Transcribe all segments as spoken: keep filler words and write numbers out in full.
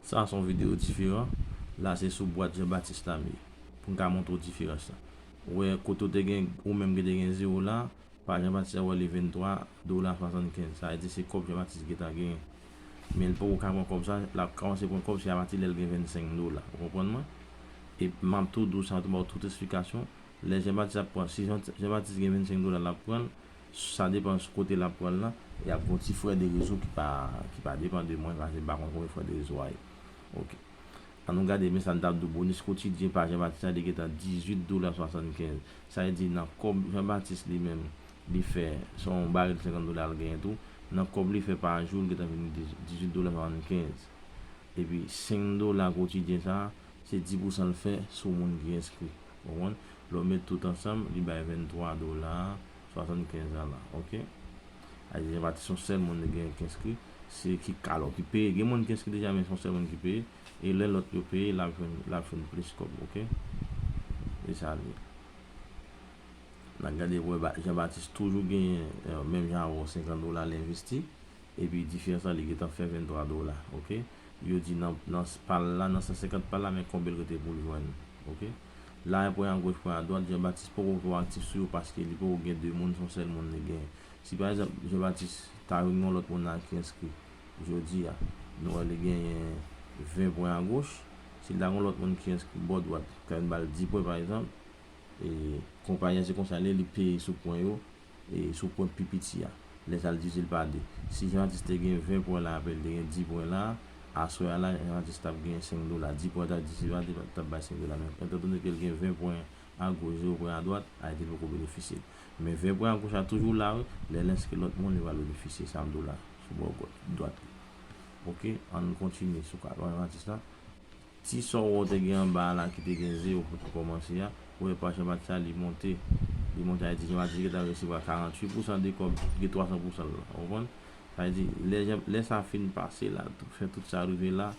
Sa se yon videyo diferan. La se sou bwat Jean Baptiste la m ye. Pou m ka montre w diferans la. Ou wè kote w te gen, ou menm ki te gen zewo la, pa Jean Baptiste wè li venntwa dola swasannkenz. Sa vle di se kòb Jean Baptiste gentan genyen. Men li poko ka pran kòb sa, l ap kòmanse pran kòb se apati lè l gen vennsenk dola. Ou konprann mwen? E m ap tou di w sa tou, ba w tout esplikasyon. Lè Jean Baptiste ap pran, si Jean, Jean Baptiste gen vennsenk dola l ap pran l, sa depan kote l ap pran l lan, y ap gen yon ti frè de rezo ki pa, ki pa depan de mwen, paske m pa konn konbyen frè de rezo a ye. Ok. Ann nou gade, men sa n t ap di w, bonis kotidyen pa Jean Baptiste la, li gentan dizuit dola swasannkenz. Sa vle di nan kòb Jean Baptiste li menm, li fè, se yon barèl senkant dola l genyen tou, nan kòb li fè pa jou, li gentan vin dizuit dola swasannkenz. Epi senk dola kotidyen sa a, se dis pousan l fè sou moun ki enskri. Ou konprann? Lè w met tout ansanm, li bay venntwa dola swasannkenz la, ok? Sa vle di Jean Baptiste se yon sèl moun li gen ki enskri, se ki, alò, ki peye. Gen moun ki enskri deja, men se yon sèl moun ki peye. E lè lòt yo peye, l ap jwenn, l ap jwenn plis kòb, ok? E sa l ye. N a gade pou wè Jean Baptiste toujou genyen, menm jan avè w, senkant dola l envesti. Epi diferans la, li gentan fè venntwa dola, ok? Yo di nan, nan pal la, nan san senkant pal la, men konbyen l rete pou l jwenn, ok? La, pwen agoch, pwen adwat, Jean Baptiste poko twò aktif sou yo paske li poko gen de moun, se yon sèl moun li genyen. Si pa egzanp, Jean Baptiste ta jwenn yon lòt moun la ki enskri jodi a, nou wè li genyen ven pwen agoch, si l ta gen yon lòt moun ki enskri bò dwat, ka vin ba l dis pwen pa egzanp, e konpayi a se konsa l ye, li peye sou pwen yo, e sou pwen pi piti a. Lè sa l divize l pa de. Si Jean Baptiste te gen ven pwen la, apre l te gen dis pwen la, aswè a la, Jean Baptiste t ap gen senk dola. Dis pwen t ap divize pa de, t ap bay senk dola. Men, etandone ke l gen ven pwen agoch, zewo pwen adwat, a, li te poko benefisye l. Men ven pwen agoch la toujou la, wi. Lè l enskri lòt moun, li pral benefisye sa m di w la, sou bò dwat li. Ok, ann kontinye sou ka Jean Baptiste la. Ti sa w wè w te gen anba a la ki te gen zewo pou te kòmanse a, ou wè pa Jean Baptiste a, li monte. Li monte, a di Jean Baptiste gentan resevwa karanntuit pousan de kòb, gen twasan pousan l la. Ou konprann? Sa vle di, lè, lè sa fin pase la, fè tout sa rive la,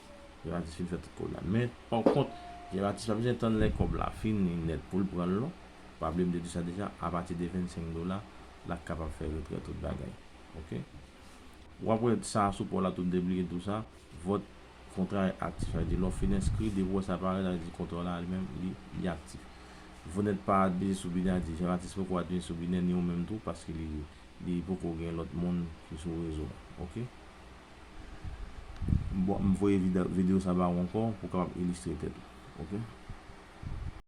Jean Baptiste fin fè tout kòb la. Men, pa kont, Jean Baptiste pa bezwen tann lè kòb la fini nèt pou l pran l non. Pa bliye m te di sa deja, apati de vennsenk dola, l ap kapab fè retrè tout bagay. Ok? W ap wè sa a sou pò la tout deblike tou sa. Vòt kontra aktif, sa vle di lè w fin enskri, depi w wè sa parèt, sa vle di kontra la li menm, li, li aktif. Vous n'êtes pas admis sous Binance, Jean Baptiste poko admis sou Binance, ni ou menm tou, paske li, li poko gen lòt moun ki sou rezo a. Ok? Bon, m voye videyo sa ba ou ankò pou w kapab ilistre tèt ou. Ok?